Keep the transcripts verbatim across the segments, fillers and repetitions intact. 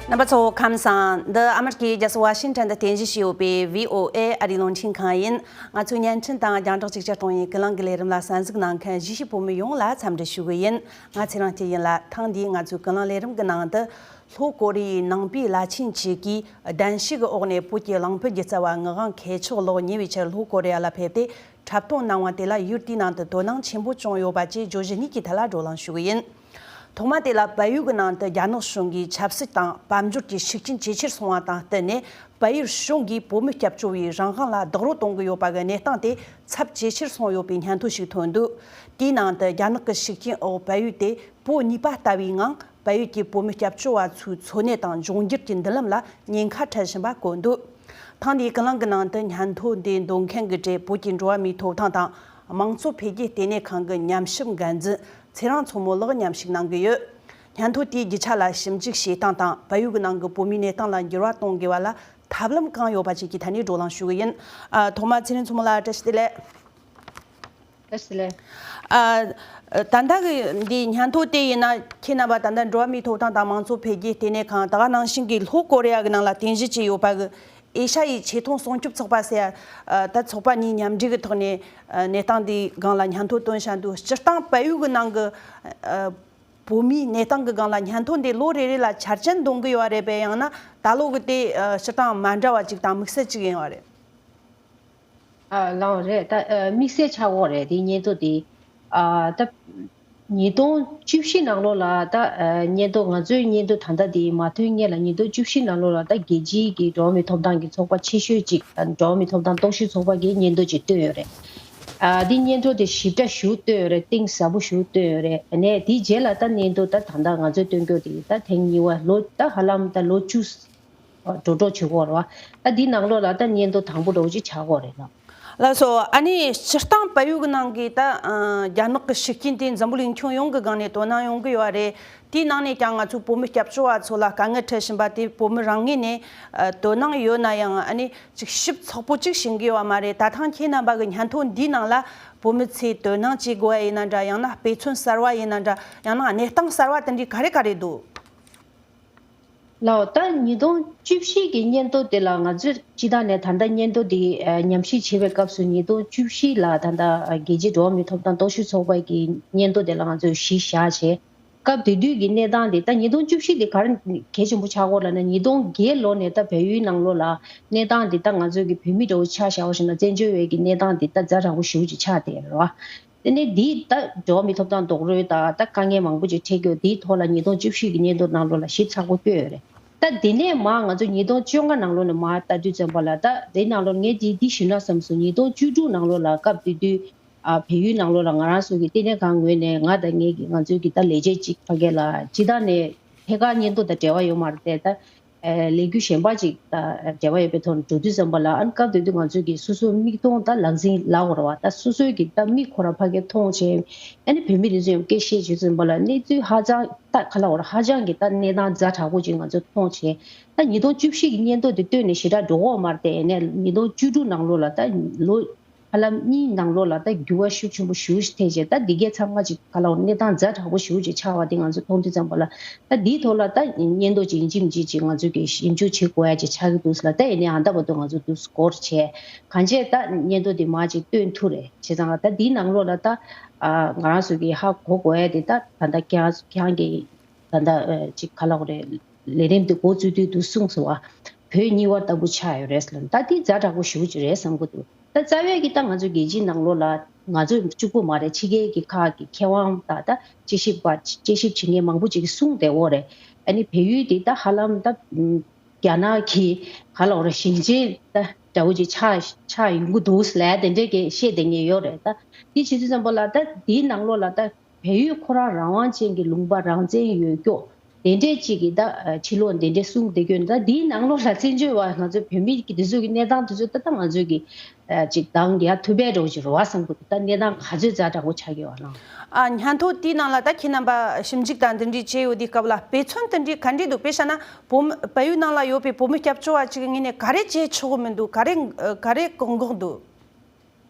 རྣམ་པ་ཚོ་ཁམས་བཟང་། འདི་ཨ་མེ་རི་ཀའི་རྒྱལ་ས་ཝ་ཤིང་ཊོན་དུ་རྟེན་གཞི་བྱས་ཡོད་པའི་བྷི་ཨོ་ཨེ་ཨ་རིའི་རླུང་འཕྲིན་ཁང་ཡིན། ང་ཚོའི་བརྙན་འཕྲིན་དང་རྒྱང་བསྒྲགས་ཅིག་ཅར་གཏོང་ཡིན་ཀུན་གླེང་གི་ལས་རིམ་ལ་གསན་གཟིགས་གནང་མཁན་གཞིས་བྱེས་བོད་མི་ཡོངས་ལ་འཚམས་འདྲི་ཞུ་གི་ཡིན། ང་ཚེ་རིང་སྐྱིད་ཡིན་ལ། ཐེངས་འདིའི་ང་ཚོའི་ཀུན་གླེང་ལས་རིམ་གྱི་ནང་དུ། ལྷོ་ཀོ་རི་ཡའི་ནང་པའི་བླ་ཆེན་ཅིག་གིས་གདན་ཞུ་གི་འོག་ནས་བོད་ཀྱི་གླིང་བུ་སྒྱུ་རྩལ་བ་ངག་དབང་མཁས་མཆོག་ལོ་ཉེ་བའི་ཆར་ལྷོ་ཀོ་རི་ཡ་ལ་ཕེབས་ཏེ། འཁྲབ་སྟོན་གནང་བ་དེ་ལ་ཡུལ་དེའི་ནང་དུ་དོ་སྣང་ཆེན་པོ་བྱུང་ཡོད་པ་བཅས་བརྗོད་གཞི་གཉིས་ཀྱི་ཐད་ལ་བགྲོ་གླེང་ཞུ་གི་ཡིན། ཐོག་མ་དེ་ལ་བལ་ཡུལ་གྱི་ནང་དུ་རྒྱ་ནག་གཞུང་གིས་ཆབ་སྲིད་དང་དཔལ་འབྱོར་གྱི་ཤུགས་རྐྱེན་ཇེ་ཆེར་སོང་བ་དང་བསྟུན་ནས། བལ་ཡུལ་གཞུང་གིས་བོད་མི་སྐྱབས་བཅོལ་བའི་རང་དབང་ལ་རྡོག་རོལ་གཏོང་གི་ཡོད་པ་གི་གནས་སྟངས་དེ་ཚབས་ཇེ་ཆེར་སོང་ཡོད་པའི་སྙན་ཐོ་ཞིག་ཐོན་འདུག་དེའི་ནང་དུ་རྒྱ་ནག་གི་ཤུགས་རྐྱེན་འོག་བལ་ཡུལ་དེ་བོད་གཉིས་པ་ལྟ་བུའི་ངང་། བལ་ཡུལ་གྱི་བོད་མི་སྐྱབས་བཅོལ་བ་ཚོའི་འཚོ་གནས་དང་འབྱུང་འགྱུར་གྱི་མདུན་ལམ་ལ་ཉེན་ཁ་འཕྲད་བཞིན་པ་བཀོད་འདུག་ཐེངས་འདིའི་ཀུན་གླེང་གི་ནང་དུ་སྙན་ཐོ་འདི་འདོན་མཁན་གྱི་གྲས་བོད་ཀྱི་འགྲོ་བ་མིའི་ཐོབ་ཐང་དང་། དམངས་གཙོ་འཕེལ་རྒྱས་ལྟེ་གནས་ཁང་གི་ཉམས་ཞིབ་འགན་འཛིན་ཚེ་རིང་མཚོ་མོ་ལགས་མཉམ་ཞུགས་གནང་གི་ཡོད། སྙན་ཐོ་དེའི་རྒྱུ་ཆ་ལ་ཞིབ་འཇུག་བྱེད་སྟངས་དང་། བལ་ཡུལ་གྱི་ནང་གི་བོད་མིའི་གནས་སྟངས་ལ་འགྱུར་བ་གཏོང་དགོས་པ་ལ་ཐབས་ལམ་གང་ཡོད་པ་བཅས་ཀྱི་ཐད་ནས་བགྲོ་གླེང་ཞུ་གི་ཡིན། ཨ། ཐོག་མར་ཚེ་རིང་མཚོ་མོ་ལགས་བཀྲ་ཤིས་བདེ་ལེགས། བཀྲ་ཤིས་བདེ་ལེགས། ཨ། ད་ལྟ་གི་འདི་སྙན་ཐོ་དེ་ཡིན་ན། ཁྱེད་རྣམ་པ་ད་ལྟ་འགྲོ་བ་མིའི་ཐོབ་ཐང་དང་དམངས་གཙོ་འཕེལ་རྒྱས་ལྟེ་གནས་ཁང་། ད་ག་ནང་བཞིན་གྱི་ལྷོ་ཀོ་རི་ཡ་གི་ནང་ལ་རྟེན་གཞི་བྱས་ཡོད་པ་གི་ཨེ་ཤ་ཡའི་ཆེ་མཐོང་སྲུང་སྐྱོབ་ཚོགས་པ་ཟེར་ཡ། ཨ། ད་ཚོགས་པ་གཉིས་མཉམ་འབྲེལ་གྱི་ཐོག་ནས། ཨ། གནས་སྟངས་འདིའི་སྒང་ལ་སྙན་ཐོ་བཏོན་བཞག་འདུག་སྤྱིར་བཏང་བལ་ཡུལ་གྱི་ནང་གི། ཨ། བོད་མིའི་གནས་སྟངས་ཀྱི་སྒང་ལ་སྙན་ཐོ་འདི་ལོ་རེ་རེ་ལ་འཆར་ཅན་འདོན་གྱི་ཡོད་རེད་པས། ཡང་ན་ད་ལོ་གི་དེ། ཨ། སྤྱིར་བཏང་མ་འདྲ་བ་ཅིག་དང་དམིགས་བསལ་ཅིག་ཡིན་པ་རེད། ཨ། ལགས་རེད། ད། ཨ། དམིགས་བསལ་ཆགས་ཀྱི་ཡོད་རེད། དེ་སྙན་ཐོ་དེ། ཨ། ད་ཉིས་སྟོང་བཅུ་བཞི་ནང་ལོགས་ལ་ད། ཨ། སྙན་ཐོ། ང་ཚོའི་སྙན་ཐོ་ད་ལྟ་དེ་མ་ཐོན་སྔོན་ལ་ཉིས་སྟོང་བཅུ་བཞི་ནང་ལོགས་ལ་ད་རྒྱལ་སྤྱིའི་གི་འགྲོ་བ་མིའི་ཐོབ་ཐང་གི་ཚོགས་པ་ཆེ་ཤོས་ཅིག། ཨ། འགྲོ་བ་མིའི་ཐོབ་ཐང་རྟོག་ཞིབ་ཚོགས་པ་གིས་སྙན་ཐོ་ཅིག་བཏོན་ཡོད་རེད། ཨ། དེ་སྙན་ཐོ་དེ་ཞིབ་ཕྲ་ཞིག་བཏོན་ཡོད་རེད། གཏིང་ཟབ་པོ་ཞིག་བཏོན་ཡོད་རེད། ཨ་ནས་དེའི་རྗེས་ལ་ད་སྙན་ཐོ་ད་ད་ལྟ་ང་ཚོས་བཏོན་རྒྱུ་དེ་ད་ཐེངས་གཉིས་པ། ལོ་ད་ཧ་ལམ་ད་ལོ་བཅུ་འགྲོ་གྲབས་བྱེད་ཀྱི་ཡོད་རེད་པ། ད་འདི་ནང་ལོགས་ལ་ད་སྙན་ཐོ་དང་པོ་འདྲ་བོ་ཅིག་ཆགས་ཀྱི་ཡོད་རེད་ལགས། ལགས་སོ། ཨ་ནི་སྤྱིར་བཏང་བལ་ཡུལ་གྱི་ནང་གི་ད། ཨ། རྒྱ་ནག་གི་ཤུགས་རྐྱེན་དེ་འཛམ་བུ་གླིང་ཁྱོན་ཡོངས་ཀྱི་སྒང་ནས་དོ་སྣང་ཡོང་གི་ཡོད་རེད། དེའི་ནང་ནས་ཀྱང་ང་ཚོའི་བོད་མི་སྐྱབས་བཅོལ་བ་ཚོ་ལ་དཀའ་ངལ་འཕྲད་བཞིན་པ་དེ་བོད་མི་རང་ངོས་ནས། ཨ། དོ་སྣང་ཡོད་ན་ཡང་། ཨ་ནི་ཅིག་ཞིབ་ཚགས་པོ་ཅིག་ཤེས་ཀྱི་ཡོད་པ་མ་རེད། ད་ཐེངས་ཁྱེད་རྣམ་པ་གི་སྙན་ཐོ་འདིའི་ནང་ལ་བོད་མི་ཚོས་དོ་སྣང་བྱེད་དགོས་པ་ཡིན་ན་འདྲ། ཡང་ན་དཔེ་མཚོན་གསར་བ་ཡིན་ན་འདྲ། ཡང་ན་གནས་སྟངས་གསར་བ་དེ་འདྲའི་ག་རེ་ག་རེ་འདུག་ལགས། ད་ཉིས་སྟོང་བཅུ་བཞི་གི་སྙན་ཐོ་དེ་ལ་ང་ཚོས་སྤྱིར་བཏང་ནས་ད་ལྟ་སྙན་ཐོ་དེ། ཨ། ཉམས་ཞིབ་བྱེད་པའི་སྐབས་སུ་ཉིས་སྟོང་བཅུ་བཞི་ལ་ད་ལྟ་རྒྱལ་སྤྱིའི་འགྲོ་བ་མིའི་ཐོབ་ཐང་རྟོག་ཞིབ་ཚོགས་པ་གི་སྙན་ཐོ་དེ་ལ་ང་ཚོས་གཞི་བཞག་བྱས། སྐབས་དེ་དུས་ཀྱི་གནས་སྟངས་དེ། ད་ཉིས་སྟོང་བཅུ་བཞི་དེ་ག་རེ་གལ་ཆེན་པོ་ཆགས་ཀྱི་ཡོད་ལབ་ན། ཉིས་སྟོང་བརྒྱད་ལོ་ནས་ད་བལ་ཡུལ་ནང་ལོགས་ལ་གནས་སྟངས་དེ། ད་ང་ཚོ་གི་བོད་མི་འདྲ་བོ་ཆ་བཞག་པ་ཞིག་ན་བཙན་བྱོལ་བའི་གི་གནས་སྟངས་དེ་ད་ཛ་དྲག་པོ་ཞེ་པོ་ཅིག་ཆགས་བསྡད་ཡོད་རེད་པ། དེ་ནས་འདི་ད་འགྲོ་བ་མིའི་ཐོབ་ཐང་རྡོག་རོལ་དང་ད་དཀའ་ངལ་མང་པོ་ཅིག་འཕྲད་ཀྱི་ཡོད། དེའི་ཐོག་ལ་ཉིས་སྟོང་བཅུ་བཞི་གི་སྙན་ཐོ་ནང་ལོགས་ལ་ཞིབ་ཚགས་པོ་བཀོད་ཡོད་རེད། ད་དེ་ནས་མར་ང་ཚོ་ཉིས་སྟོང་བཅོ་ལྔ་ནང་ལོགས་ནས་མར་ལྟ་དུས་ཙམ་པ་ལ། ད་དེའི་ནང་ལོགས་ངས་འདི་འདི་ཞུ་ན་བསམ་སོང་། ཉིས་སྟོང་བཅུ་དྲུག་ནང་ལོགས་ལ་སྐབས་དེ་དུས། ཨ། བལ་ཡུལ་ནང་ལོགས་ལ་ང་རང་ཚོ་གི་ལྟེ་གནས་ཁང་ངོས་ནས་ང་དང་ངའི་གི་ང་ཚོའི་གི་ད་ལས་བྱེད་ཅིག་ཕ་གི་ལ་སྤྱིར་བཏང་ནས་ཐད་ཀར་སྙན་ཐོ་དང་འབྲེལ་བ་ཡོད་མ་རེད་དེ། ད། ཨ། ལས་འགུལ་གཞན་པ་ཅིག་དང་འབྲེལ་བ་ཡོད་པའི་ཐོག་ནས་འགྲོ་དུས་ཙམ་པ་ལ། ཨ་ནི་སྐབས་དེ་དུས་ང་ཚོའི་གི་སོ་སོའི་མིག་མཐོང་ད་ལག་ཟིན་ལབ་དགོས་རེད་པ། ད་སོ་སོའི་གི་ད་མིག་ཁོ་རང་ཕ་གིར་མཐོང་བྱས། ཨ་ནི་བོད་མི་དེ་ཚོས་ཡང་སྐད་བཤད་བྱེད་དུས་ཙམ་པ་ལ་གནས་ཚུལ་ཧ་ཅང་ད་ག་ལབ་དགོས་རེད། ཧ་ཅང་གི་ད་གནས་སྟངས་ཛ་དྲག་པོ་ཅིག་ང་ཚོ་མཐོང་བྱས། ད་ཉིས་སྟོང་བཅུ་བཞི་གི་སྙན་ཐོ་དེ་བཏོན་ནས་ཞེ་དྲག་འགྲོ་གི་ཡོད་མ་རེད་དེ། ཨ་ནི་ཉིས་སྟོང་བཅུ་དྲུག་ནང་ལོགས་ལ་ད་ལོ་ཧ་ལམ་གཉིས་ནང་ལོགས་ལ་ད་འགྱུར་བ་ཤུགས་ཆེན་པོ་ཞེ་པོ་ཅིག་ཐེབས་བྱས། ད་འདི་གའི་ཚང་མ་ཅིག་ག་ལབ་དགོས་རེད། གནས་སྟངས་ཛ་དྲག་པོ་ཞེ་པོ་ཅིག་ཆགས་པ་དེ་ང་ཚོ་མཐོང་དུས་ཙམ་པ་ལ། ད་འདིའི་ཐོག་ལ་ད་སྙན་ཐོ་ཅིག་ཡིན་གཅིག་མིན་གཅིག་ཅིག་ང་ཚོས་གི་ཞིབ་འཇུག་བྱེད་དགོས་ཡ་ཅིག་ཆགས་ཀྱི་འདུག་ཟེར་ལབ། ད་ཡིན་ནའི་ཨ་ད་བར་དུ་ང་ཚོ་འདུག་སྐོར་བྱས། གང་བྱས་ད་སྙན་ཐོ་དེ་མར་ཅིག་བཏོན་ཐུབ་རེད། བྱས་ཙང་ད་འདིའི་ནང་ལོགས་ལ་ད། ཨ། ང་རང་ཚོ་གི་ཧ་གོ་དགོས་ཡ་དེ། ད་ད་ལྟ་ཁྱེད་རང་ཁྱེད་རང་གི་ད་ལྟ། ཨ། ཅིག་ག་ལབ་དགོས་རེད། ལས་རིམ་དེ་འགོ་བཙུགས་དུས་དུས་གསུངས་སོང་བ། བོད་གཉིས་པ་ལྟ་བུ་ཆགས་ཡོད་རེད་ཟེར་ལབ། ད་དེ་ཛ་དྲག་པོ་ཞེ་པོ་ཅིག་རེད་བསམ་གྱི་འདུག་ད་རྩ་བའི་གི་ད་ང་ཚོ་རྒྱལ་སྤྱིའི་ནང་ལོགས་ལ་ང་ཚོ་གཅིག་པུ་མ་རེད། ཕྱི་རྒྱལ་གྱི་ཁག་གི་མཁས་དབང་དང་ད་དཔྱད་ཞིབ་པ། དཔྱད་ཞིབ་བྱེད་མཁན་མང་པོ་ཅིག་གིས་གསུངས་བསྡད་ཡོད་རེད། ཨ་ནི་བལ་ཡུལ་དེ་ད་ཧ་ལམ་ད་རྒྱ་ནག་གི་ག་ལབ་དགོས་རེད། ཞིང་ཆེན་ད་འདྲ་བོ་ཅིག་ཆགས་ཆགས་ཡོང་གི་འདུག་ཟེར་ལབ་དེ་འདྲས་ཀྱི་བཤད་བསྡད་མཁན་ཡོད་རེད། ད་དེ་བྱེད་དུས་ཙམ་པ་ལ་ད་དེའི་ནང་ལོགས་ལ་ད། བལ་ཡུལ་ཁོ་རང་རང་དབང་ཅན་གྱི་ལུང་པ། རང་བཙན་ཡོད་སྐྱོ་དེ་འདྲས་ཅིག་གི་ད་ཕྱི་ལོགས་དེ་འདྲས་གསུངས་བསྡད་ཀྱི་ཡོད། ད་འདིའི་ནང་ལོགས་ལ་བཙན་བྱོལ་བ་ང་ཚོ་བོད་མི་གི་དེ་ཚོ་གི་གནས་སྟངས་དེ་ཚོ་ད་ད་ང་ཚོས་གི་ཅིག་འདང་རྒྱག་ཐུབ་པའི་འདྲ་བོ་ཅིག་རེད་པ་བསམ་གྱི་འདུག་ད་གནས་སྟངས་ག་ཚོད་ཛ་དྲག་པོ་ཆགས་ཀྱི་ཡོད་པ་ལགས། ཨ། སྙན་ཐོ་དེའི་ནང་ལ་ད་ཁྱེད་རྣམ་པ་ཞིབ་འཇུག་དང་འདི་འདྲས་བྱས་ཡོད་དུས་སྐབས་ལ་དཔེ་མཚོན་དེ་འདྲས་ག་འདྲས་འདུག་དཔེ་བཞག་ན་བོད་མི་བལ་ཡུལ་ནང་ལ་ཡོད་པའི་བོད་མི་སྐྱབས་བཅོལ་བ་ཅིག་གི་ངོས་ནས་ག་རེ་བྱེད་ཆོག་གི་མི་འདུག་ག་རེ་ག་རེ་བཀག་འགོག་འདུག་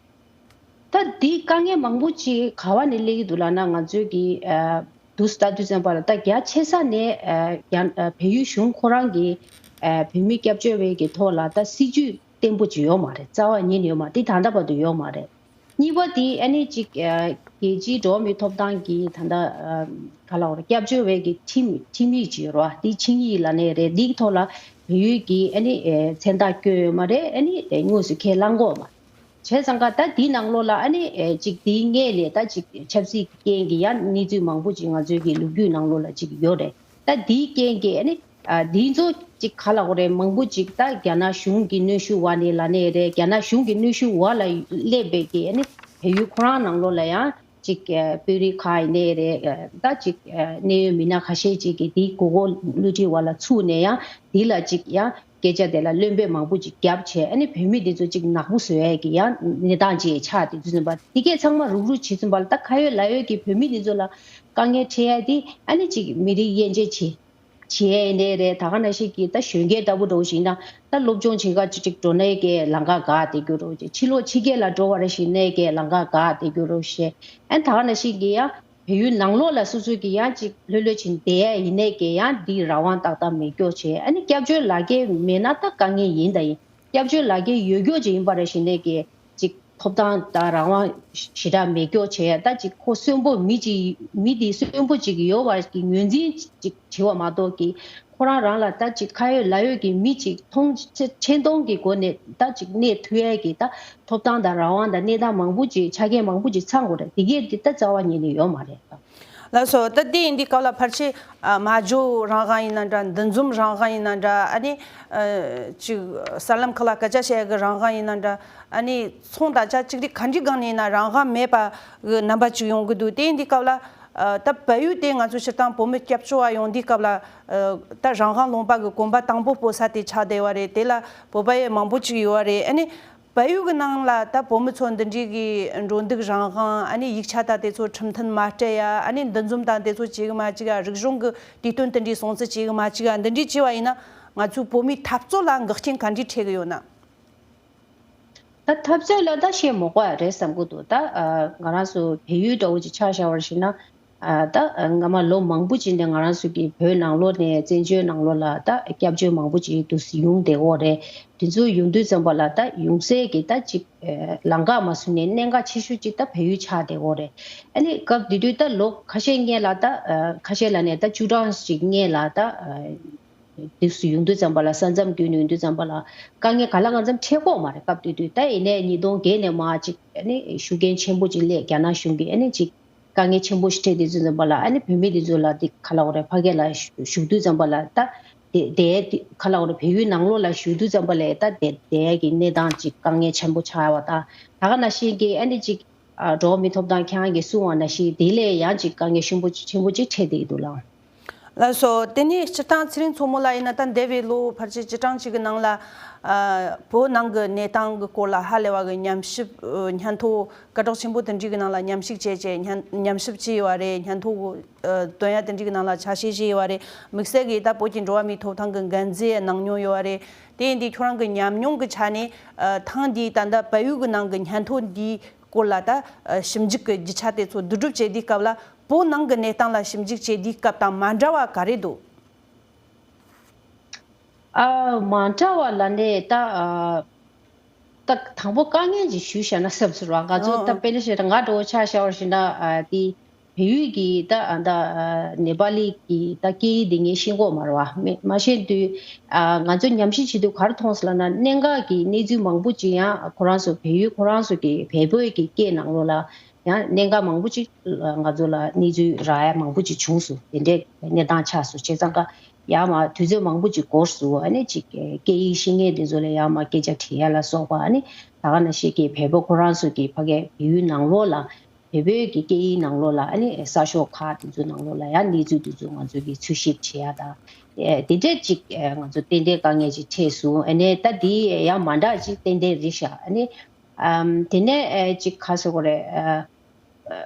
ད་འདི་དཀའ་ངལ་མང་པོ་ཅིག་ག་བ་ནས་སླེབས་ཀྱི་འདུག་ལབ་ན། ང་ཚོའི་གི། ཨ། དུས་ལྟ་དུས་ཙམ་པ་ལ་ད་རྒྱ་ཆེ་ས་ནས་ཨ་རྒྱ་ཨ་བལ་ཡུལ་གཞུང་ཁོ་རང་གི་ཨ་བོད་མི་སྐྱབས་བཅོལ་བའི་གི་ཐོག་ལ་ད་སྲིད་ཇུས་བརྟན་པོ་ཅིག་ཡོད་མ་རེད། རྩ་བ་ཉིད་ནས་ཡོད་མ་རེད། ད་ད་ལྟ་བར་དུ་ཡོད་མ་རེད། གཉིས་པ་དེ་ཨ་ནི་ཅིག་ཨ་རྒྱལ་སྤྱིའི་འགྲོ་བ་མིའི་ཐོབ་ཐང་གི་ད་ལྟ་ཨ་ག་ལ་བར་སྐྱབས་བཅོལ་བའི་གི་ཁྲིམས་ཁྲིམས་ཡིག་ཅིག་ཡོད་རེད་བ། དེ་ཆིངས་ཡིག་ལ་ནས་རེད། དེའི་ཐོག་ལ་བལ་ཡུལ་གྱི་ཨ་ནི་ཨ་མཚན་རྟགས་བཀོད་ཡོད་མ་རེད། ཨ་ནི་ཨ་དངོས་སུ་ཁས་བླངས་ཀྱི་ཡོད་མ་རེད། བྱས་ཙང་ཀ་ད་དེའི་ནང་ལོགས་ལ་ཨ་ནི་ཨེ་ཅིག་དེའི་སྔས་ལས་ད་ཅིག་ཆབ་སྲིད་ཀྱི་རྐྱེན་གྱིས་ཡང་གནས་ཚུལ་མང་པོ་ཅིག་ང་ཚོའི་གི་ལོ་རྒྱུས་ནང་ལོགས་ལ་ཅིག་ཡོད་རེད། ད་དེའི་རྐྱེན་གྱིས་ཨ་ནི་ཨ་དེ་ཚོ་ཅིག་ག་ལ་གོ་རེད། མང་པོ་ཅིག་ད་རྒྱ་ནག་གཞུང་གི་གནོན་ཤུགས་འོག་ནས་ལ་ནས་རེད། རྒྱ་ནག་གཞུང་གི་གནོན་ཤུགས་འོག་ལ་སླེབས་པའི་གི་ཨ་ནི་བལ་ཡུལ་ཁོ་རང་ནང་ལོགས་ལ་ཡང་ཅིག་ཨ་དཔོན་རིགས་ཁག་ཡིན་ནའི་རེད། ཨ་ད་ཅིག་ཨ་གནད་ཡོད་མི་སྣ་ཁ་ཤས་ཅིག་གིས་དེའི་མགོ་སྐོར་བསླུ་བྲིད་འོག་ལ་ཚུད་ནས་ཡང་དེ་ལ་ཅིག་ཡང་སྐད་ཆ་དེ་ལ་རློན་པ་མང་པོ་ཅིག་བརྒྱབ་བྱས། ཨ་ནི་བོད་མི་དེ་ཚོ་ཅིག་ནག་པོ་བཟོ་ཡས་ཀྱི་ཡང་གནས་སྟངས་ཅིག་ཆགས་དེ་དུས་ཙམ་པ་དེ་གས་ཚང་མ་རུག་རུག་བྱེད་ཙམ་པ་ལ་ད་ཁ་ཡོད་ལག་ཡོད་ཀྱི་བོད་མི་དེ་ཚོ་ལ་དཀའ་ངལ་འཕྲད་ཡས་དེ་ཨ་ནི་ཅིག་མི་རིགས་དབྱེ་འབྱེད་བྱེད་བྱེད་ཡས་ནས་རེད། ད་ག་ནང་བཞིན་གྱི་ད་གཞོན་སྐྱེས་ལྟ་བུ་འདྲ་བོ་ཞིག་ཡིན་ན་ད་སློབ་སྦྱོང་བྱེད་ག་ཅིག་ཅིག་འགྲོ་ནས་ཀྱི་ལམ་ཁ་འགག་དེ་རྒྱུ་འདྲ་བོ་ཅིག་ཕྱི་ལོགས་ཕྱི་རྒྱལ་ལ་འགྲོ་བ་རེ་ཞིག་ནས་ཀྱི་ལམ་ཁ་འགག་དེ་རྒྱུ་འདྲ་བོ་ཞེས། ཨ་ནི་ད་ག་ནང་བཞིན་གྱི་ཡང་བལ་ཡུལ་ནང་ལོགས་ལ་སོ་སོ་གི་ཡང་ཅིག་ལྷོད་ལྷོད་ཕྱིན་བསྡད་ཡ་ཡིན་ནའི་གི་ཡང་འདི་རང་དབང་ཏག་ཏག་མེད་སྐྱོ་བྱས། ཨ་ནི་སྐྱབས་བཅོལ་ལག་འཁྱེར་མེད་ན་ད་དཀའ་ངལ་ཡིན་ད་ཡིན། སྐྱབས་བཅོལ་ལག་འཁྱེར་ཡོད་སྐྱོ་ཅིག་ཡིན་པ་རེ་ཞིག་ནས་གི་ཅིག་ཐོབ་ཐང་དང་རང་དབང་ཞེ་དྲག་མེད་སྐྱོ་བྱས། ད་ཅིག་ཁོ་གསོན་པོ་མི་ཅིག་མི་འདི་གསོན་པོ་ཅིག་ཡོད་པ་གི་ངོས་འཛིན་ཅིག་བྱེད་པ་མ་གཏོགས་གི་ཁོ་རང་རང་ལ་ད་ཅིག་ཁ་ཡོད་ལག་ཡོད་ཀྱི་མི་ཅིག་མཐོང་ཆེ་མཐོང་གི་སྒོ་ནས་ད་ཅིག་གནས་ཐུབ་ཡས་ཀྱི་ད་ཐོབ་ཐང་དང་རང་དབང་དང་གནས་སྟངས་མང་པོ་ཅིག་ཆ་རྐྱེན་མང་པོ་ཅིག་ཚང་དགོས་རེད། དེ་གས་འདི་ད་རྩ་བ་ཉིད་ནས་ཡོད་མ་རེད། ལགས་སོ། ད་དེ་ཡིན་དུས་སྐབས་ལ་ཕལ་ཆེར་ཨ་སྨྲ་བརྗོད་རང་དབང་ཡིན་ན་འདྲ། འདུ་འཛོམས་རང་དབང་ཡིན་ན་འདྲ། ཨ་ནི་ཨ་ཅིག་གསར་ལམ་ཁག་ལ་སྐད་ཆ་བཤད་ཡ་གི་རང་དབང་ཡིན་ན་འདྲ། ཨ་ནི་ཚོང་དང་ཆ་གཅིག་སྒྲིལ་ག་འདྲའི་སྒང་ནས་ཡིན་ན་རང་དབང་མེད་པ་གི་རྣམ་པ་ཅིག་ཡོང་གི་འདུག་དེ་ཡིན་དུས་སྐབས་ལ་ཨ་ད་བལ་ཡུལ་དེ་ང་ཚོ་སྤྱིར་བཏང་བོད་མི་སྐྱབས་བཅོལ་བ་ཡོང་དུས་སྐབས་ལ་ཨ་ད་རང་དབང་ལུང་པ་གི་གོམ་པ་དང་པོ་སྤོ་ས་དེ་ཆགས་བསྡད་པ་རེད། དེ་ལ་བོད་པ་ཡང་མང་པོ་ཅིག་ཡོད་པ་རེད། ཨ་ནི་བལ་ཡུལ་གྱི་ནང་ལ་ད་བོད་མི་ཚོ་འདི་འདྲའི་གི་འགྲོ་འདུག་རང་དབང་། ཨ་ནི་ཡིག་ཆ་དང་དེ་ཚོ་ཁྲིམས་མཐུན་མ་སྤྲད་ཡ། ཨ་ནི་འདུ་འཛོམས་དང་དེ་ཚོ་བྱེད་གི་མ་བཅུག་ཡ། རིག་གཞུང་གི་དུས་སྟོན་དེ་འདྲའི་སྲུང་བརྩི་བྱེད་གི་མ་བཅུག་ཡ། འདི་འདྲའི་བྱས་པ་ཡིན་ན་ང་ཚོའི་བོད་མིའི་འཐབ་རྩོད་ལ་འགག་རྐྱེན་ག་འདྲས་འཕྲད་གི་ཡོད་ན། ད་འཐབ་རྩོད་ལ་ད་བཤད་མ་དགོས་ཡ་རེད་བསམ་གི་འདུག་ད་ཨ་ང་རང་ཚོ་བལ་ཡུལ་འདྲ་བོ་ཅིག་ཆ་བཞག་པར་བྱས་ན། ཨ་ད་སྔ་མ་ལོ་མང་པོ་ཅིག་ནས་ང་རང་ཚོ་གི་བོད་ནང་ལོགས་ནས་བཙན་བྱོལ་ནང་ལོགས་ལ་ད་སྐྱབས་བཅོལ་མང་པོ་ཅིག་ཏུ་ཡོང་བསྡད་ཡོད་རེད། དེ་ཚོ་ཡོང་དུས་ཙམ་པ་ལ་ད་ཡོང་སའི་གི་ད་ཅིག་ཨ་ལམ་ཁ་མ་བཟོས་ནས་གནད་འགག་ཆེ་ཤོས་ཅིག་ད་བལ་ཡུལ་ཆགས་བསྡད་ཡོད་རེད། ཨ་ནི་སྐབས་དེ་དུས་ད་ལོ་ཁ་ཤས་སྔོན་ལ་ད་ཨ་ཁ་ཤས་ལ་ནས་ད་བཅུ་གྲངས་ཅིག་སྔོན་ལ་ད་ཨ་དུས་སུ་ཡོང་དུས་ཙམ་པ་ལ་ས་མཚམས་བརྒྱུད་ནས་ཡོང་དུས་ཙམ་པ་ལ་དཀའ་ངལ་ག་ལ་གང་འཚམ་འཕྲད་ཀྱི་ཡོད་མ་རེད། སྐབས་དེ་དུས་ད་ཡིན་ནའི་ཉིས་སྟོང་བརྒྱད་ནས་མར་ཅིག་ཨ་ནི་ཤུགས་རྐྱེན་ཆེན་པོ་ཅིག་སླེབས། རྒྱ་ནག་གཞུང་གིས་ཨ་ནི་ཅིག་དཀའ་ངལ་ཆེན་པོ་ཞིག་འཕྲད་དུས་ཙམ་པ་ལ་ཨ་ནི་བོད་མི་འདི་ཚོ་ལ་འདི་ག་ལ་འོ་རེད། ཕ་གི་ལ་བཞུགས་དུས་ཙམ་པ་ལ་ད་དེ་དེ་ག་ལ་འོ་རེད། བལ་ཡུལ་ནང་ལོགས་ལ་བཞུགས་དུས་ཙམ་པ་ལ་ད་དེ་དེ་གི་གནས་སྟངས་ཅིག་དཀའ་ངལ་ཆེན་པོ་ཆགས་ཡ་བ་དང་། ད་ག་ནང་བཞིན་གྱི་ཨ་ནི་ཅིག་ཨ་འགྲོ་བ་མིའི་ཐོབ་ཐང་ཁྱེད་རང་གིས་གསུངས་པ་ནང་བཞིན་དེ་ལས་ཡང་ཅིག་དཀའ་ངལ་ཆེན་པོ་ཆེན་པོ་ཅིག་འཕྲད་བསྡད་ཀྱི་འདུག་ལགས། ལགས་སོ། དེ་ནས་སྤྱིར་བཏང་ཚེ་རིང་མཚོ་མོ་ལགས་ཡིན་ན་ད་འདས་པའི་ལོ་ཕལ་ཆེར་བཅུ་གྲངས་ཅིག་གི་ནང་ལ་ཨ་བོད་ནང་གི་གནས་སྟངས་ཀྱི་སྐོར་ལ་ཧ་ལས་པ་གི་ཉམས་ཞིབ་ཨ་སྙན་ཐོ་སྐད་གྲགས་ཆེན་པོ་དེ་འདྲའི་གི་ནང་ལ་མཉམ་ཞུགས་བྱས་བྱས་སྙན་ཉམས་ཞིབ་བྱས་ཡོད་པ་རེད། སྙན་ཐོ་ཨ་འདོན་ཡ་དེ་འདྲའི་གི་ནང་ལ་ཆ་ཤས་བཞེས་ཡོད་པ་རེད། དམིགས་བསལ་གྱིས་ད་བོད་ཀྱི་འགྲོ་བ་མིའི་ཐོབ་ཐང་གི་འགན་འཛིན་གནང་མྱོང་ཡོད་པ་རེད། དེ་ཡིན་དུས་ཁྱོད་རང་གི་ཉམས་མྱོང་གི་ཆ་ནས་ཨ་ཐེངས་འདིའི་ད་ལྟ་བལ་ཡུལ་གི་ནང་གི་སྙན་ཐོ་འདིའི་སྐོར་ལ་ད་ཨ་ཞིབ་འཇུག་གི་རྒྱུ་ཆ་དེ་ཚོ་བསྡུ་སྒྲུབ་བྱེད་དུས་སྐབས་ལ་བོད་ནང་གི་གནས་སྟངས་ལ་ཞིབ་འཇུག་བྱེད་དུས་སྐབས་དང་མ་འདྲ་བ་ག་རེ་འདུག་ཨ་མ་འདྲ་བ་ལ་ནས་ད་ཨ་ད་དང་པོ་དཀའ་ངལ་ཅིག་ཞུས་བཞག་ན་བསམ་ཟེར་བ། ང་ཚོ་ཨ་ད་དཔེར་ན་བཤད་ན་ང་འདྲ་བོ་ཆ་བཞག་པར་བྱས་ན་ཨ་དེ་བལ་ཡུལ་གྱི་ད་ཨ་ད་ཨ་ནེ་པ་ལི་གི་ད་སྐད་ཡིག་འདི་ངས་ཤེས་ཀྱི་ཡོད་མ་རེད་བ། མེ་མ་ཤེས་དུས་ཨ་ང་ཚོ་ཉམས་ཞིབ་བྱེད་དུས་ག་རེ་མཐོང་སོང་ལབ་ན་གནད་འགག་གི་གནས་ཚུལ་མང་པོ་ཅིག་ཡང་ཁོ་རང་ཚོ་བལ་ཡུལ་ཁོ་རང་ཚོ་གི་བལ་པོའི་གི་སྐད་ནང་ལོགས་ལ་ཡང་གནད་འགག་མང་པོ་ཅིག་ང་ཚོ་ལ་གནས་ཚུལ་རག་ཡ་མང་པོ་ཅིག་བྱུང་སོང་། དེ་འདྲའི་གནས་སྟངས་ཆགས་སོང་། བྱས་ཙང་ཀ་ཡར་མར་དུས་ཚོད་མང་པོ་ཅིག་འགོར་སོང་། ཨ་ནི་ཅིག་སྐད་ཡིག་ཤེས་མཁན་དེ་ཚོ་ལ་ཡར་མར་སྐད་ཆ་དྲི་ཡ་ལ་སོགས་པ། ཨ་ནི་ད་ག་ནང་བཞིན་གྱི་བལ་པོ་ཁོ་རང་ཚོ་གི་ཕ་གའི་བལ་ཡུལ་ནང་ལོགས་ལ་བལ་པོའི་གི་སྐད་ཡིག་ནང་ལོགས་ལ་ཨ་ནི་གསར་ཤོག་ཁག་དེ་ཚོ་ནང་ལོགས་ལ་ཡང་གནས་ཚུལ་དེ་ཚོ་ང་ཚོ་གིས་འཚོལ་ཞིབ་བྱེད་ཡ་དང་། ཨེ་དེ་འདྲས་ཅིག་ཨེ་ང་ཚོ་ཏན་ཏན་དཀའ་ངལ་ཅིག་འཕྲད་སོང་། ཨ་ནི་ད་དེ་ཡང་མ་འདྲ་ཅིག་ཏན་ཏན་རེད་ཤག་ཨ་ནི་ཨམ་དེ་ནས་ཨེ་ཅིག་ག་ཟེར་དགོས་རེད། ཨ་ཨ་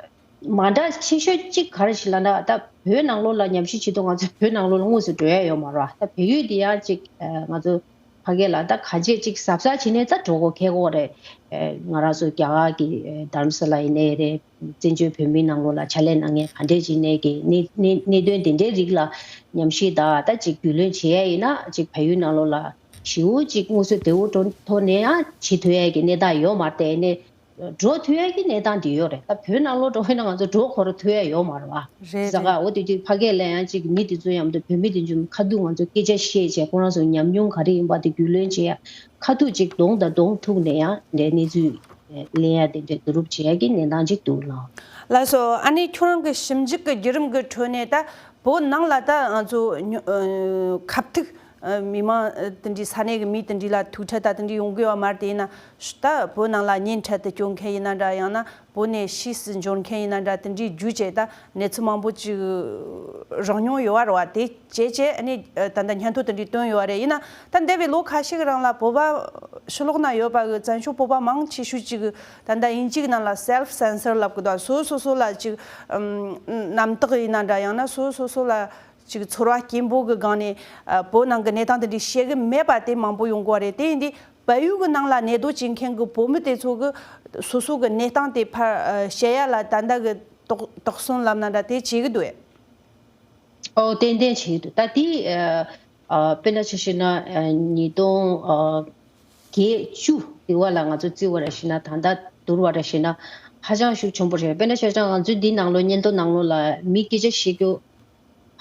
མ་འདྲ་ཆེ་ཤོས་ཅིག་ག་རེ་ཞིག་ལབ་ན། ད་བོད་ནང་ལོགས་ལ་ཉམས་ཞིབ་བྱེད་དུས་ང་ཚོ་བོད་ནང་ལོགས་ལ་དངོས་སུ་འགྲོ་ཡ་ཡོད་མ་རེད་བ། ད་བལ་ཡུལ་དེ་ཡང་ཅིག་ཨ་ང་ཚོ་ ཕ་གི་ལ་ད་ག་ཅེ་ཅིག་གཟབ་གཟབ་བྱས་ནས་ད་འགྲོ་དགོས་ཁེལ་དགོས་རེད། ཨེ་ང་རང་ཚོ་རྒྱ་གར་གྱི་ཨེ་དྷ་རམ་ས་ལ་ཡིན་ནའི་རེད། བཙན་བྱོལ་བོད་མིའི་ནང་ལོགས་ལ་ཕྱག་ལས་གནང་མཁན་ག་འདྲས་ཅིག་ནས་ཀྱི་གནད་གནད་གནད་དོན་དེ་འདྲའི་རིགས་ལ་ཉམས་ཞིབ་དང་ད་ཅིག་རྒྱུས་ལོན་བྱེད་ཡ་ཡིན་ན་ཅིག་བལ་ཡུལ་ནང་ལོགས་ལ་ཞེ་པོ་ཅིག་དངོས་སུ་བདེ་པོ་འགྲོ་ཐོག་ནས་ཡང་བྱེད་ཐུབ་ཡ་གི་གནས་སྟངས་ཡོད་མ་རེད་དེ་ནས། འགྲོ་ཐུབ་ཡ་གི་གནས་སྟངས་འདི་ཡོད་རེད། ད་བོད་ནང་ལོགས་འགྲོ་ཡིན་ན་ང་ཚོ་འགྲོ་འཁོར་ཐུབ་ཡ་ཡོད་མ་རེད་བ། རེད་ཟ་ག་རེད། འོ་དེ་དུས་ཕ་གི་ལ་ཡང་ཅིག་མི་དེ་ཚོ་མཉམ་དུ་བོད་མི་དེ་ཚོ་ཁ་ཐུག་ང་ཚོ་སྐད་ཆ་བཤད་བྱས་ཁོ་རང་ཚོ་ཉམས་མྱོང་ག་རེ་ཡིན་པ་དེ་རྒྱུས་ལོན་བྱེད་ཡ་ཁ་ཐུག་ཅིག་གདོང་དང་གདོང་ཐུག་ནས་ཡང་འདྲའི་གནས་ཚུལ་ལེན་ཡ་དེ་འདྲའི་བསྡུ་རུབ་བྱེད་ཡ་གི་གནས་སྟངས་ཅིག་འདུག་ལགས། ལགས་སོ། ཨ་ནི་ཁྱོད་རང་གི་ཞིབ་འཇུག་གི་བརྒྱུད་རིམ་གི་ཁྲོད་ནས་ད་བོད་ནང་ལ་ད་ང་ཚོ་ཉོ་ཨ་ཁ་ཐུག་ཨ་མི་མང་ཨ་དེ་འདྲའི་ས་གནས་ཀྱི་མི་དེ་འདྲའི་ལ་ཐུག་འཕྲད་ད་དེ་འདྲའི་ཡོང་གི་ཡོད་མ་རེད། དེ་ཡིན་ན་ད་བོད་ནང་ལ་གཉེན་འཕྲད་དུ་སྐྱོད་མཁན་ཡིན་ན་འདྲ། ཡང་ན་བོད་ནས་ཕྱིས་སུ་འབྱོར་མཁན་ཡིན་ན་འདྲ། དེ་འདྲའི་བརྒྱུད་བྱས་ད་གནས་ཚུལ་མང་པོ་ཅིག་རག་མྱོང་ཡོད་རེད་བ། དེ་བྱས་བྱས་ཨ་ནི་ད་ལྟ་སྙན་ཐོ་དེ་འདྲའི་བཏོན་ཡོད་རེད། ཡིན་ན་ད་འདས་པའི་ལོ་ཁ་ཤས་ཀྱི་རིང་ལ་བོད་པ་ཕྱི་ལོགས་ན་ཡོད་པ་གི་བཙན་བྱོལ་བོད་པ་མང་ཆེ་ཤོས་ཅིག་ད་ལྟ་དབྱིན་ཇིའི་ནང་ལ་self censor་ལབ་གི་འདུག་སོ་སོ་སོ་ལ་ཅིག་ཨམ་རྣམ་དག་ཡིན་ན་འདྲ། ཡང་ན་སོ་སོ་སོ་ལ་ཅིག་ཚོར་བ་སྐྱེན་པོ་གི་སྒང་ནས་ཨ་བོད་ནང་གི་གནས་སྟངས་དེ་འདྲའི་བཤད་གི་མེད་པ་དེ་མང་པོ་ཡོང་གི་ཡོད་རེད། དེ་ཡིན་དུས་བལ་ཡུལ་གི་ནང་ལ་གནས་སྡོད་བྱེད་མཁན་གི་བོད་མི་དེ་ཚོ་གི་སོ་སོ་གི་གནས་སྟངས་དེ་ཕར་ཨ་བཤད་ཡ་ལ་ད་ལྟ་གི་དོགས་དོགས་ཟོན་ལབ་ན་འདྲ་དེ་བྱེད་གི་འདུག་ཨེ། ཨོ་ཏན་ཏན་བྱེད་ཀྱི་འདུག་ད་དེ་ཨ་ཨ་དཔེར་ན་ཆ་བཞག་ན་ཨ་ཉིས་སྟོང་ཨ་བརྒྱད་བཅུ་དེ་བ་ལ་ང་ཚོ་བརྩི་བ་ར་བྱས་ན་ད་ལྟ་བསྡུར་བ་ར་བྱས་ན་ཧ་ཅང་ཤུགས་ཆེན་པོ་རེད། དཔེར་ན་ཆ་བཞག་ང་ཚོའི་འདི་ནང་ལོགས་སྙན་ཐོ་ནང་ལོགས་ལ་མི་སྐད་ཆ་བཤད་རྒྱུ་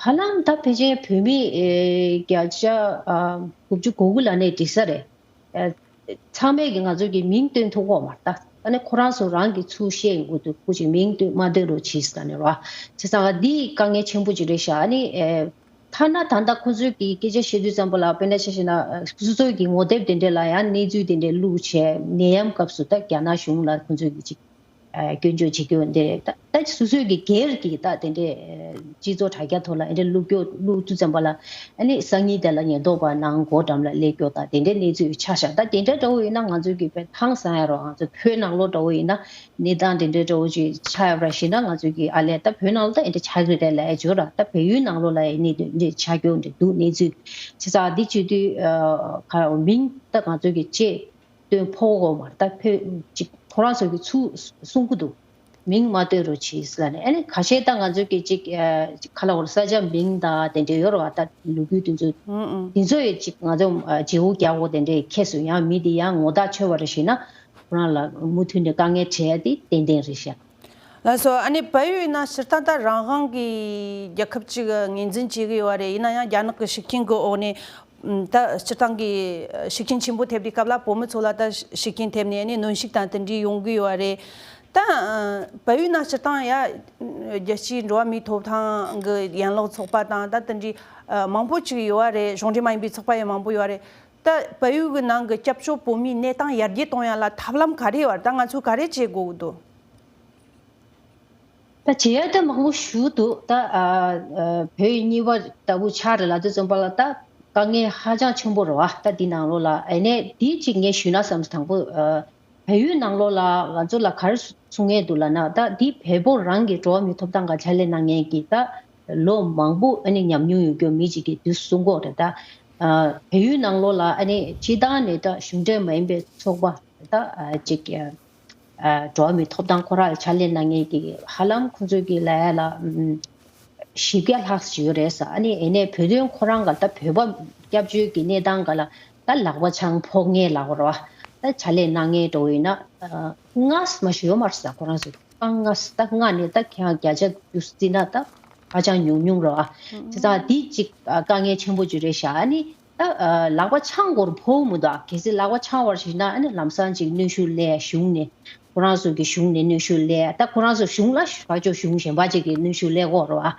ཧ་ལམ་ད་ཕལ་ཆེར་བོད་མི་ཨེ་བརྒྱ་ཆ་ཨ་དགུ་བཅུ་གོ་དགུ་ལ་ནས་འགྲིག་ས་རེད། ཨ་ཚང་མས་ཀྱི་ང་ཚོ་གི་མིང་བཏོན་ཐུབ་ཀྱི་ཡོད་མ་རེད་ད། ཨ་ནི་ཁོ་རང་ཚོ་རང་གི་ཚུར་བཤད་དགོས་འདུག་ཁོ་ཅིག་མིང་བཏོན་མ་བཏོན་རོགས་གྱིས་ཟེར་ནས་རོ། བྱས་ཙང་འདི་དཀའ་ངལ་ཆེན་པོ་ཅིག་རེད་ཤག་ཨ་ནི་ཨེ་ཐ་ན་ད་ལྟ་ཁོ་ཚོས་ཀྱི་སྐད་ཆ་བཤད་དུས་ཙམ་པ་ལ་དཔེར་ན་ཆ་བཞག་ན་སོ་སོའི་གི་ངོ་དེབ་དེ་འདྲ་ལ་ཡང་གནས་ཚུལ་དེ་འདྲ་བླུགས་བྱས་ནད་ཡམས་སྐབས་སུ་ད་རྒྱ་ནག་གཞུང་ལ་ཁོ་ཚོས་ཀྱི་ཅིག་ཨ་སྐྱོན་བརྗོད་བྱེད་རྒྱུ་འདི་ད་ད་སོ་སོའི་གི་སྒེར་གྱི་ད་དེ་འདྲའི་སྤྱི་ཚོགས་དྲ་རྒྱ་ཐོག་ལ་ཨེ་འདྲ་བླུག་རྒྱུ་བླུག་དུས་ཙམ་པ་ལ་ཨ་ནི་སང་ཉིན་དེ་ལ་ཉེན་རྟོག་པ་ནང་སྒོ་འགྲམ་ལ་སླེབས་རྒྱུ་ད་དེ་འདྲའི་གནས་ཚུལ་ཆགས་ཤག་ད་དེ་འདྲ་འདྲ་བོ་ཡིན་ན་ང་ཚོའི་གི་དཔེ་ཧང་སང་ཡ་རོ། ང་ཚོ་བོད་ནང་ལོགས་འདྲ་བོ་ཡིན་ན་གནས་སྟངས་དེ་འདྲ་འདྲ་བོ་ཅིག་ཆགས་ཡོད་ར་ཤི་ན་ང་ཚོའི་གི་ཨ་ལས་ད་བོད་ནང་ལ་ད་ཨེ་འདྲ་ཆགས་ཀྱི་རེད་ལབ་ཡ་བརྗོད་ར། ད་བལ་ཡུལ་ནང་ལོགས་ལ་ཨེ་གནས་དོན་འདྲ་ཆགས་རྒྱུ་འདྲ་འདུག་གནས་ཚུལ་བྱས་ཙང་འདི་བྱེད་དུས་ཁ་མིང་ད་ང་ཚོའི་གི་ཅེས་སྟོན་ཕོག་གོ་མ་རེད། ད་ཕོད་ཅིག་ཁོ་རང་ཚོ་གི་ཚུར་གསུང་གི་འདུག་མིང་མ་སྟོན་རོགས་གྱིས་ཟེར་ནས། ཨ་ནི་ཁ་ཤས་ད་ང་ཚོ་གི་ཅིག་ཨ་ཅིག་ཁ་ལ་བོར་ས་ཆ་མིང་དང་དེ་འདྲ་ཡོད་རེད་བ། ད་ལོ་རྒྱུས་དེ་ཚོ་ཨུ་ཨུ། དེ་ཚོ་ཡི་ཅིག་ང་ཚོ་ཨ་བརྗེ་བོ་རྒྱག་དགོས་དེ་འདྲའི་ཁྱད་སུ་ཡང་མི་དེ་ཡང་ངོ་ཐག་ཆོད་པ་རེད་ཤེ་ན་ཁོ་རང་ལ་མུ་མཐུད་ནས་དཀའ་ངལ་འཕྲད་ཡ་དེ་ཏན་ཏན་རེད་ཤག་ལགས་སོ། ཨ་ནི་བལ་ཡུལ་ཡིན་ན་སྤྱིར་བཏང་ད་རང་དབང་གི་རྒྱལ་ཁབ་ཅིག་ངོས་འཛིན་བྱེད་ཀྱི་ཡོད་རེད། ཡིན་ན་ཡང་རྒྱ་ནག་གི་ཤུགས་རྐྱེན་གྱི་འོག་ནས་ད་སྤྱིར་བཏང་གི་ཤུགས་རྐྱེན་ཆེན་པོ་ཐེབས་དུས་སྐབས་ལ་བོད་མི་ཚོ་ལ་ད་ཤུགས་རྐྱེན་ཐེབས་ནས་ཨ་ནི་གནོན་ཤུགས་དང་དེ་འདྲའི་ཡོང་གི་ཡོད་རེད། ད་བལ་ཡུལ་ན་སྤྱིར་བཏང་ཡ་རྒྱལ་སྤྱིའི་འགྲོ་བ་མིའི་ཐོབ་ཐང་གི་ཡན་ལག་ཚོགས་པ་དང་ད་དེ་འདྲའི་མང་པོ་ཅིག་ཡོད་རེད། གཞུང་འབྲེལ་མ་ཡིན་པའི་ཚོགས་པ་ཡང་མང་པོ་ཡོད་རེད། ད་བལ་ཡུལ་གྱི་ནང་གི་སྐྱབས་བཅོལ་བོད་མིའི་གནས་སྟངས་ཡར་རྒྱས་གཏོང་ཡ་ལ་ཐབས་ལམ་ག་རེ་ཡོད་རེད། ད་ང་ཚོས་ག་རེ་བྱེད་དགོས་ཀྱི་འདུག་ད་བྱེད་ཡ་ད་མང་པོ་ཞིག་འདུག་ད་ཨ་ཨ་བོད་གཉིས་པ་ལྟ་བུ་ཆགས་རེད་ལབ་དུས་ཙམ་པ་ལ་ད་དཀའ་ངལ་ཧ་ཅང་ཆེན་པོ་རེད་བ། ད་འདི་ནང་ལོགས་ལ་ཨ་ནས་འདི་གཅིག་ངས་ཞུས་ན་བསམ། དང་པོ་ཨ་བལ་ཡུལ་ནང་ལོགས་ལ་ང་ཚོ་ལ་ག་རེ་གསུང་ངེས་འདུག་ལབ་ན། ད་འདི་བལ་པོ་རང་གི་འགྲོ་བ་མིའི་ཐོབ་ཐང་ག་ཕྱག་ལས་གནང་མཁན་གྱི་ད་ལོ་མང་པོ་ཨ་ནི་ཉམས་མྱོང་ཡོད་རྒྱུ་མི་གཅིག་གིས་འདི་གསུང་གོ་རེད། ད་ཨ་བལ་ཡུལ་ནང་ལོགས་ལ་ཨ་ནི་སྤྱི་བཏང་ནས་ད་གཞུང་འབྲེལ་མ་ཡིན་པའི་ཚོགས་པ་ད་ཨ་གཅིག་ཨ་འགྲོ་བ་མིའི་ཐོབ་ཐང་ཁོ་རང་ལ་ཕྱག་ལས་གནང་མཁན་གྱི་ཧ་ལམ་ཁོང་ཚོའི་གི་ལ་ཡ་ལ་ཨམ་བཞི་བརྒྱ་ལྷག་ཙམ་ཡོད་རེད་ཟེར། ཨ་ནི་ཨེ་ནས་བོད་དོན་ཁོ་རང་ག་ད་བོད་པ་སྐྱབས་བཅོལ་གྱི་གནས་སྟངས་ག་ལ་ད་ལག་པ་འཆང་ཕོག་མཁན་ལབ་དགོས་རེད་བ། ད་ཕྱག་ལས་གནང་མཁན་འདྲ་བོ་ཡིན་ན་ཨ་ལྔ་ཙམ་མ་ཞིག་ཡོད་མ་རེད་ཟེར། ཁོ་རང་ཚོ་རྐང་ལྔ་ཙམ། ད་ལྔ་ནས་ད་ཁྱེད་རང་བརྒྱ་ཆ་བཅུ་བརྩིས་ན་ད་ཧ་ཅང་ཉུང་ཉུང་རེད་བ། བྱས་ཙང་འདི་གཅིག་ཨ་དཀའ་ངལ་ཆེན་པོ་ཅིག་རེད་ཤག་ཨ་ནི་ད་ཨ་ལག་པ་འཆང་དགོས་རེད་ཕོག་མི་འདུག་གལ་སྲིད་ལག་པ་འཆང་བ་ཞིག་ན་ཨ་ནི་ལམ་སང་ཅིག་གནོན་ཤུགས་སླེབས་ཡ་གཞུང་ནས། ཁོ་རང་ཚོ་གི་གཞུང་ནས་གནོན་ཤུགས་སླེབས། ད་ཁོ་རང་ཚོ་གཞུང་ལ་ཕར་ཕྱོགས་གཞུང་གཞན་པ་ཅིག་གིས་གནོན་ཤུགས་སླེབས་ཀྱི་ཡོད་རེད་བ།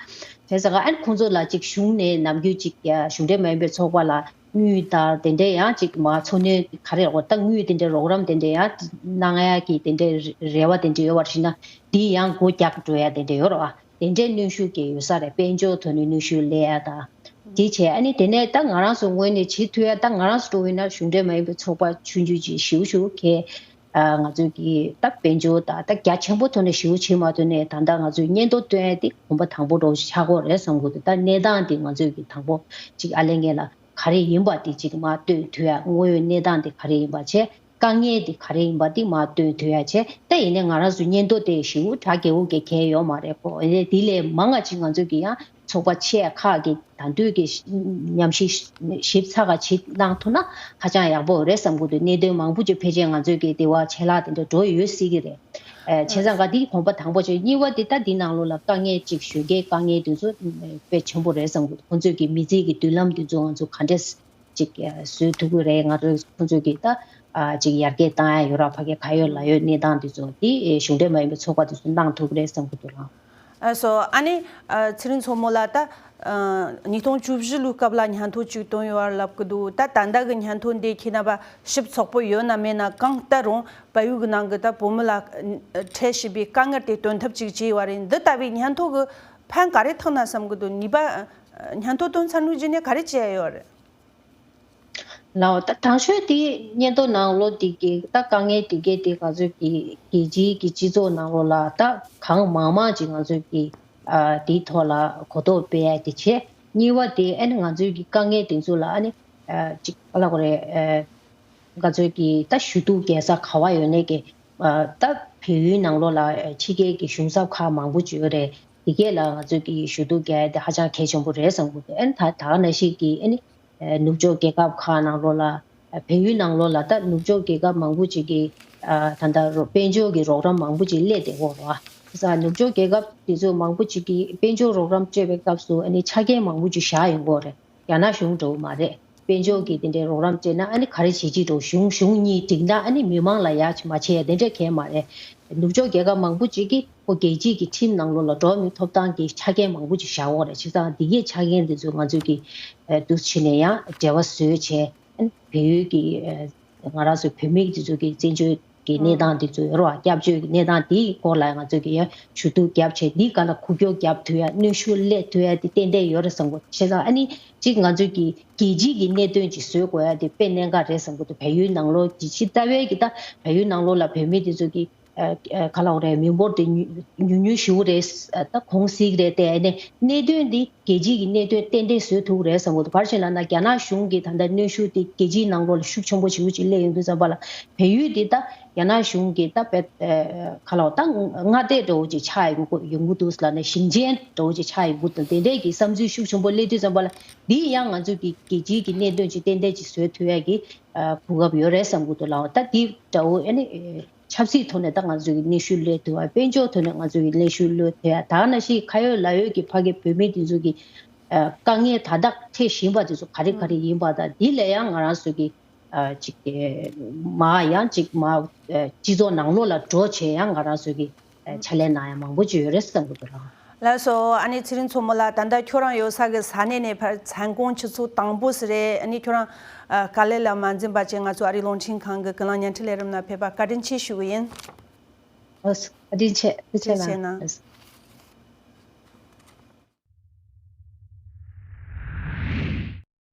བྱས་ཙང་ཨ་ནི་ཁོང་ཚོ་ལ་ཅིག་གཞུང་ནས་ནམ་རྒྱུན་ཅིག་གཞུང་འབྲེལ་མ་ཡིན་པའི་ཚོགས་པ་ལ་དངུལ་དང་དེ་འདྲའི་ཡང་ཅིག་མ་འཚོ་སྣོན་ག་རེ་རེད། ད་དངུལ་དེ་འདྲའི་རོགས་རམ་དེ་འདྲའི་ཡང་གནང་ཡ་གི་དེ་འདྲའི་རེ་བ་དེ་འདྲའི་ཡོད་པ་ཞིག་ན་འདི་ཡང་སྒོ་རྒྱག་འགྲོ་ཡ་དེ་འདྲའི་ཡོད་རེད་བ། དེ་འདྲའི་གནོན་ཤུགས་ཀྱི་ཡོད་ས་རེད། དཔལ་འབྱོར་ཐོག་ནས་གནོན་ཤུགས་སླེབས་ཡ་དང་། དེ་བྱས་ཨ་ནི་དེ་ནས་ད་ང་རང་ཚོ་ངོས་ནས་བྱེད་ཐུབ་ཡ། ད་ང་རང་ཚོ་འགྲོ་བ་ཡིན་ན་གཞུང་འབྲེལ་མ་ཡིན་པའི་ཚོགས་པ་ཆུང་ཆུང་ཅིག་ཞེ་པོ་ཞེ་པོ་གས། ཨ་ང་ཚོ་གི་ད་དཔལ་འབྱོར་ད་ད་རྒྱ་ཆེན་པོ་ཐོག་ནས་ཞེ་པོ་བྱེད་མ་ཐུབ་ནས་ད་ལྟ་ང་ཚོས་སྙན་ཐོ་བཏོན་ཡ་དེ་གོམ་པ་དང་པོ་འདྲ་བོ་ཞིག་ཆགས་ཀྱི་ཡོད་རེད་བསམ་གྱི་འདུག་ད་གནས་སྟངས་དེ་ང་ཚོས་གི་དང་པོ་ཅིག་ཨ་ལས་ངན་ལ་ ག་རེ་ཡིན་པ་དེ་ཅིག་མར་སྟོན་ཐུབ་ཡ། དངོས་ཡོད་གནས་སྟངས་དེ་ག་རེ་ཡིན་པ་བྱས། དཀའ་ངལ་དེ་ག་རེ་ཡིན་པ་དེ་མར་སྟོན་ཐུབ་ཡ་བྱས། ད་ཡིན་ནའི་ང་རང་ཚོ་སྙན་ཐོ་དེ་ཞེ་པོ་གྲ་རྒྱས་པོ་གི་གལ་ཡོད་མ་རེད་ཁོ། དེ་ལས་མང་ང་ཅིག་ང་ཚོ་གི་ཡང་ཚོགས་པ་ཆེ་ཁག་གི་ད་འདོད་ཀྱི་མཉམ་ཞིབ་ཞིབ་ཚགས་ཀ་ཅིག་གནང་ཐུབ་ན་ཧ་ཅང་ཡག་པོ་རེད་བསམ་གི་འདུག་གནད་དོན་མང་པོ་ཅིག་ཕལ་ཆེར་ང་ཚོས་ཀྱི་དེ་བ་ཆད་ལྷག་དེ་འདྲ་འགྲོ་ཡོད་སྲིད་ཀྱི་རེད། ཨ་བྱས་ཙང་ག་དེ་གོམ་པ་དང་པོ་ཅིག་གཉིས་པ་དེ་ད་འདི་ནང་ལོགས་ལ་དཀའ་ངལ་ཅིག་ཞུ་མཁན་དཀའ་ངལ་དེ་ཚོ་དཔེ་ཆེན་པོ་རེད་བསམ་གི་འདུག་ཁོང་ཚོས་ཀྱི་མི་ཚེ་གི་མདུན་ལམ་དེ་ཚོ་ང་ཚོ་ག་འདྲས་ཅིག་བཟོ་ཐུབ་ཀྱི་རེད། ང་ཚོ་ཁོང་ཚོས་ཀྱི་ད་ཨ་ཅིག་ཡར་རྒྱས་བཏང་ཡ་ཡོད་ར། ཕ་གི་ག་ཡོད་ལ་ཡོད་གནས་སྟངས་དེ་ཚོ་དེ་གཞུང་འབྲེལ་མ་ཡིན་པའི་ཚོགས་པ་དེ་ཚོ་གནང་ཐུབ་ཀྱི་རེད་བསམ་གི་འདུག་ལགས། ཨ་སོ་ཨ་ནི་ཨ་ཚེ་རིང་མཚོ་མོ་ལགས། ད་ཨ་ཉིས་སྟོང་བཅུ་བཞི་ལོའི་སྐབས་ལ་སྙན་ཐོ་གཅིག་བཏོན་ཡོད་པ་ལབ་ཀྱི་འདུག་ད་ད་ལྟ་གི་སྙན་ཐོ་འདི་ཁྱེད་རྣམ་པ་ཞིབ་ཚགས་པོ་ཡོད་ན་མེད་ན་གང་ལྟར་རུང་བལ་ཡུལ་གྱི་ནང་གི་ད་བོད་མི་ལ་འཕྲད་བཞིན་པའི་དཀའ་ངལ་དེ་སྟོན་ཐབས་ཅིག་བྱས་ཡོད་པ་རེད། འདི་ལྟ་བུའི་སྙན་ཐོ་གི་ཕན་ག་རེ་ཐོགས་ན་བསམ་གི་འདུག་ནུས་པ་ཨ་སྙན་ཐོ་བཏོན་ཚར་ནུས་རྗེས་ནས་ག་རེ་བྱས་ཡོད་རེད། ལའོ། ད་དང་ཤོས་དེ་སྙན་ཐོ་ནང་ལོགས་དེ་གི་ད་དཀའ་ངལ་དེ་གའི་དེ་ང་ཚོས་ཀྱི་རྒྱལ་སྤྱིའི་གི་སྤྱི་ཚོགས་ནང་ལོགས་ལ་ད་གང་མང་མང་ཅིག་ང་ཚོས་ཀྱི་ཨ་དེའི་ཐོག་ལ་གོ་རྟོགས་སྤེལ་ཡ་དེ་བྱས། གཉིས་པ་དེ་ཨ་ནི་ང་ཚོས་ཀྱི་དཀའ་ངལ་དེ་ཚོ་ལ་ཨ་ནི་ཨ་ཅིག་ག་ལབ་དགོས་རེད། ཨ་ང་ཚོས་ཀྱི་ད་ཞུ་གཏུག་རྒྱག་ས་ག་བ་ཡོད་ནའི་གི་ཨ་ད་བལ་ཡུལ་ནང་ལོགས་ལ་ཕྱི་རྒྱལ་གྱི་གཞུང་ཚབ་ཁག་མང་པོ་ཅིག་ཡོད་རེད། དེ་གས་ལ་ང་ཚོས་ཀྱི་ཞུ་གཏུག་རྒྱག་ཡ་དེ་ཧ་ཅང་གལ་ཆེན་པོ་རེད་བསམ་གི་འདུག་ཨ་ནི་ད་ད་ག་ནང་བཞིན་གྱི་ཨ་ནི། ནུབ་ཕྱོགས་རྒྱལ་ཁབ་ཁག་ནང་ལོགས་ལ། བལ་ཡུལ་ནང་ལོགས་ལ་ད་ནུབ་ཕྱོགས་རྒྱལ་ཁབ་མང་པོ་ཅིག་གིས་ད་ལྟ་རོ་དཔལ་འབྱོར་གྱི་རོགས་རམ་མང་པོ་ཅིག་སླེབས་བསྡད་ཡོད་རེད་བ། དེ་ཙང་ནུབ་ཕྱོགས་རྒྱལ་ཁབ་དེ་ཚོ་མང་པོ་ཅིག་གིས་དཔལ་འབྱོར་རོགས་རམ་སྤྲད་པའི་སྐབས་སུ་ཨ་ནི་ཆ་རྐྱེན་མང་པོ་ཅིག་བཞག་ཡོང་གི་ཡོད་རེད། རྒྱ་ནག་གཞུང་འདྲ་བོ་མ་རེད། དཔལ་འབྱོར་གྱི་དེ་འདྲའི་རོགས་རམ་སྤྲད་ན་ཨ་ནི་ག་རེ་བྱེད་ཀྱི་འདུག་གཞུང་གཞུང་གཉིས་འགྲིག་ན་ཨ་ནི་མི་མང་ལ་ཡ་མ་བྱེད་ཡ་དེ་འདྲ་གང་ཡང་མ་རེད། ནུབ་ཕྱོགས་རྒྱལ་ཁབ་མང་པོ་ཅིག་གིས་ཁོ་རྒྱལ་སྤྱིའི་གི་ཁྲིམས་ནང་ལོགས་ལ་འགྲོ་བ་མིའི་ཐོབ་ཐང་གི་ཆ་རྐྱེན་མང་པོ་ཅིག་བཞག་ཡོད་རེད། བྱས་ཙང་འདི་གའི་ཆ་རྐྱེན་འདི་ཚོ་ང་ཚོས་ཀྱི་ཨ་འདུག་བྱས་ནས་ཡང་འབྲེལ་བ་བཟོས་བྱས། ཨ་ནི་བལ་ཡུལ་གྱི་ཨ་ང་རང་ཚོའི་བུད་མེད་འདི་ཚོ་གི་བཙན་བྱོལ་གྱི་གནས་སྟངས་འདི་ཚོ་ཡོད་རེད་བ། སྐྱབས་བཅོལ་གྱི་གནས་སྟངས་འདིའི་སྐོར་ལ་ང་ཚོས་ཀྱི་ཡང་ཞུ་གཏུག་བརྒྱབ་བྱས། འདིའི་སྒང་ལ་ཁུག་ཀྱོག་བརྒྱབ་ཐུབ་ཡ། གནོན་ཤུགས་སླེབས་ཐུབ་ཡ་དེ་ཏན་ཏན་ཡོད་རེད་བསམ་གི་འདུག་བྱས་ཙང་ཨ་ནི་གཅིག་ང་ཚོས་ཀྱི་རྒྱལ་སྤྱིའི་གི་གནད་དོན་ཅིག་བཟོ་དགོས་ཡ་དེ་དཔེ་གནད་འགག་རེད་བསམ་གི་འདུག་བལ་ཡུལ་ནང་ལོགས་ཀྱི་ཇི་ལྟ་བའི་གི་ད་བལ་ཡུལ་ནང་ལོགས་ལ་བུད་མེད་དེ་ཚོ་གི་ཨ་ཨ་ག་ལབ་དགོས་རེད། མི་འབོར་དེ་ཉུང་ཉུང་ཉུང་ཞེ་པོ་རེད། ཨ་ད་གོང་ཞིག་རེད་དེ། ཨ་ནི་གནད་དོན་འདི་རྒྱལ་སྤྱིའི་གི་གནད་དོན་ཏན་ཏན་བཟོ་ཐུབ་ཀྱི་རེད་བསམ་གི་འདུག་ག་རེ་བྱས་ན་ན་རྒྱ་ནག་གཞུང་གི་ད་ལྟ་གནོན་ཤུགས་དེ་རྒྱལ་སྤྱིའི་ནང་ལོགས་ལ་ཤུགས་ཆེན་པོ་ཞེ་པོ་ཅིག་སླེབས་ཡོང་དུས་ཙམ་པ་ལ་བལ་ཡུལ་འདི་ད་རྒྱ་ནག་གཞུང་གི་ད་བལ་ཨ་ག་ལབ་ད་མངའ་སྡེ་འདྲ་བོ་ཅིག་ཆགས་ཡོང་གི་ཡོང་གི་འདུག་ལབ་ནས་ཞིང་ཆེན་འདྲ་བོ་ཅིག་ཆགས་ཡོང་གི་འདུག་དེ་འདྲའི་གི་བསམ་ཚུལ་ཤུགས་ཆེན་པོ་སླེབས་དུས་ཙམ་པ་ལ་འདི་ཡང་ང་ཚོས་གི་རྒྱལ་སྤྱིའི་གི་གནད་དོན་ཅིག་ཏན་ཏན་ཅིག་བཟོ་ཐུབ་ཡ་གི་ཨ་གོ་སྐབས་ཡོད་རེད་བསམ་གི་འདུག་ལགས། ད་འདི་འདྲ་བོ་ཨ་ནི་ཆབ་སྲིད་ཐོག་ནས་ད་ང་ཚོས་ཀྱི་གནོན་ཤུགས་སླེབས་ཐུབ་པ། དཔལ་འབྱོར་ཐོག་ནས་ང་ཚོས་ཀྱི་གནོན་ཤུགས་སླེབས་ཐུབ་ཡ། ད་ག་ནང་བཞིན་ཁ་ཡོད་ལག་ཡོད་ཀྱི་ཕ་གི་བུད་མེད་དེ་ཚོ་གི་ཨ་དཀའ་ངལ་ད་ལྟ་འཕྲད་བཞིན་པ་དེ་ཚོ་ག་རེ་ག་རེ་ཡིན་པ་དང་། འདི་ལས་ཡང་ང་རང་ཚོས་ཀྱི་ཨ་ཅིག་དེ་མ་ཡང་ཅིག་མ་ཨ་སྤྱི་ཚོགས་ནང་ལོགས་ལ་འགྲོ་བྱས་ཡང་ང་རང་ཚོས་ཀྱི་ཨ་ཕྱག་ལས་གནང་ཡ་མང་པོ་ཅིག་ཡོད་རེད་བསམ་གི་འདུག་ལགས། ལགས་སོ། ཨ་ནི་ཚེ་རིང་མཚོ་མོ་ལགས། ད་ལྟ་ཁྱོད་རང་ཡོད་ས་གི་ས་གནས་ནས་ཕར་མཚན་གུང་ཆུ་ཚོད་དང་པོ་ཞིག་རེད། ཨ་ནི་ཁྱོད་རང་ཨ་དཀའ་ལས་ལ་མ་འཛེམས་པ་བྱས་ང་ཚོ་ཨ་རིའི་རླུང་འཕྲིན་ཁང་གི་ཀུན་གླེང་བརྙན་འཕྲིན་ལས་རིམ་ནང་ཕེབས་པ་བཀའ་དྲིན་ཆེ་ཞུ་གི་ཡིན། ཨོ། བཀའ་དྲིན་ཆེ། ཐུགས་རྗེ་ཆེ་གནང་། གནང་།